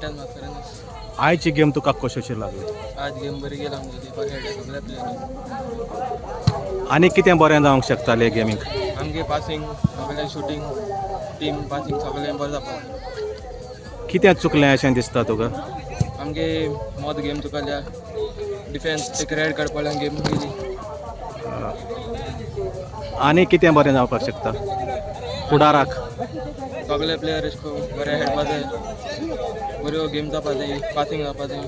Clayton Mascarenhas. आयची game तुका कशी लागली? आज गेम बरी गेला आमची, बरें खेळ्ळे सगळे प्लेयर. आनी कितें बरें जावंक शकतालें गेमीक? आमगे पासिंग सगळें, शुटींग, टीम पासिंग सगळें बरें जावपाक. कितें चुकलें अशें दिसता तुका? आमगे मद गेम चुकल्या, डिफेन्स, एक रेड कार्ड पडल्यान गेम गेली. आनी कितें बरें जावपाक शकता फुडाराक? सगळे प्लेयर अशें करून बरें खेळपा जाय, बऱ्यो गेम जावपा जाय, पासिंग जावपा जाय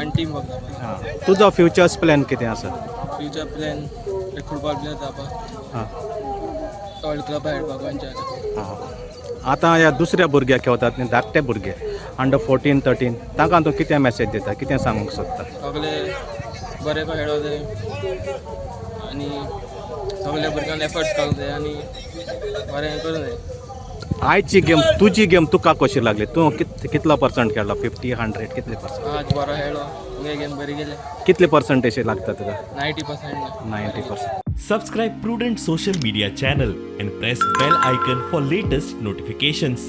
आनी टीम वर्क जावपा जाय. आं, तुजो फ्युचर्स प्लॅन कितें आसा? फ्युचर प्लॅन एक फुटबॉल प्लेयर जावपा. आं. वर्ल्ड क्लबा खेळपाक गोंयच्या आतां. आं. आतां ह्या दुसऱ्या भुरग्याक खेळतात न्ही, धाकटे भुरगे, अंडर 14, 13, तांकां तूं कितें मॅसेज दिता, कितें सांगूंक सोदता? सगळे बरे पण खेळो जाय आनी सगळे भुरग्यांक एफर्ट्स घालूंक जाय आनी बरें करूंक जाय. आयची गेम, तुजी गेम तुका कशी लागली? तूं कितलो पर्संट खेळ्ळो? 50, 100, कितले पर्संट? आज बरो खेळ्ळो, तुगे गेम बरी गेले. कितले पर्संटेज लागता तुका? 90%. 90%. Subscribe Prudent Social Media channel and press bell icon for latest notifications.